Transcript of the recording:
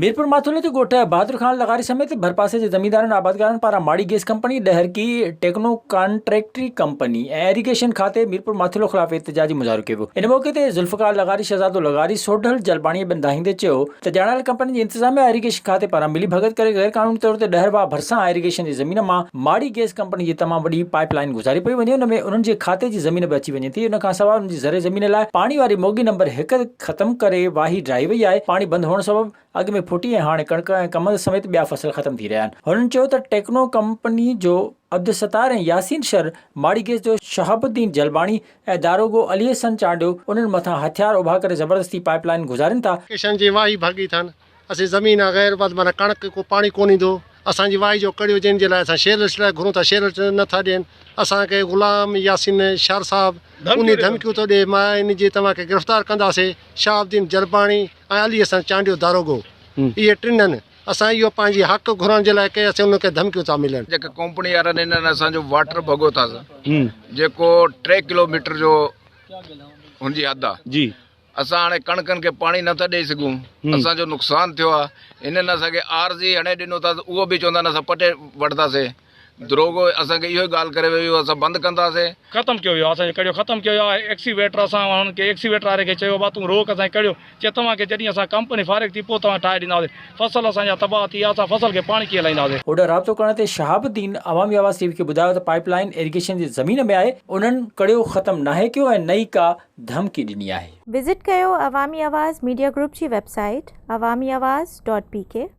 ميرپور ماٿيلو جي ڳوٺ بهادر خان لغاري سميت ڀرپاسي جي زميندارن آبادگارن پاران Mari gas company, Daharki techno contractory company ۽ irrigation کاتي ميرپور ماٿيلو خلاف احتجاجي مظاهرو ڪيو ويو. ان موقعي تي ذوالفقار لغاري، شهزادو لغاري، سوڍل جلباڻي ۽ ٻين دانهيندي چيو ته ڄاڻايل ڪمپني جي انتظاميا ايريگيشن کاتي پاران ملي ڀڳت ڪري غير قانوني طور تي ڏهر واهه ڀرسان ايريگيشن جي زمين مان ماڙي گيس ڪمپني جي تمام وڏي پائيپ لائين گذاري پئي وڃي ان ۾ انهن جي کاتي جي زمين به اچي وڃي ٿي ان کانسواء انهن جي زرعي زمين لاء پاڻي واري موڳي نمبر هڪ ختم ڪري واهي ڊاهي وئي آهي، پاڻي بند هئڻ سبب اڳ ۾ ڦوٽي ۽ هاڻي ڪڻڪ ۽ ڪمند سميت ٻيا فصل ختم ٿي رهيا آهن. هنن چيو ته ٽيڪنو ڪمپني جو عبدالستار ۽ ياسين شر، ماڙي گيس جو شهاب الدين جلباڻي ۽ داروغو علي حسن چانڊيو انهن مٿان هٿيار اڀا ڪري زبردستي پائيپ لائين گذارين ٿا، ڪشن جي واهي ڀڳي اٿن، اسين زمين آ غير بد معنيٰ ڪڻڪ ڪو پاڻي ڪون ايندو اسان جي واهي جو ڪڙيو جنهن جي لاء اسان شيرلس لاء گهرون ٿا شيرلس نه ٿا ڏين اسان کي غلام ياسين شر صاحب انهي ڌمڪيون ٿو ڏي مان ان جي توهان کي گرفتار ڪنداسي شاهه الدين جلباڻي ۽ علي حسن چانڊيو داروغو اهي ٽنهن اسان اهو پنهنجي حق گهرڻ جي لاء ڪياسي انهن کي ڌمڪيون ٿا ملن. جيڪي ڪمپني وارن انهن اسان جو واٽر ڀڳو اٿس جيڪو ٽي ڪلو ميٽر جو هن جي حد آ جي اسان هاڻي ڪڻڪن کي پاڻي نه ٿا ڏئي سگهون اسان جو نقصان ٿيو آهي هنن اسان کي عارضي هڻي ڏنو اٿس اهو به چوندا آهن اسان پٽي وٺنداسين دروغو اسان کي اهو ئي ڳالهه ڪري ويو اسان بند ڪنداسين. ختم ڪيو ويو آهي اسان جو ڪڙيو ختم ڪيو ويو آهي ايڪسيويٽر اسان انهن کي ايڪسيويٽر واري کي چيو ڀا تون روڪ اسان جي ڪڙيو چي توهان کي جڏهن اسان ڪمپني فارغ ٿي پوء توهان ٺاهي ڏينداسين فصل اسان جا تباهه ٿي ويا اسان فصل کي پاڻي ڪيئن هلائينداسين. هوڏانهن رابطو ڪرڻ تي شهاب الدين عوامي آواز ٽي وي کي ٻڌايو ته پائيپ لائين ايريگيشن جي زمين ۾ آهي انهن ڪڙيو ختم ناهي ڪيو ۽ نه ئي ڪا ڌمڪي ڏني آهي. وزٽ ڪيو عوامي آواز ميڊيا گروپ جي website Awami Awaz dot P K.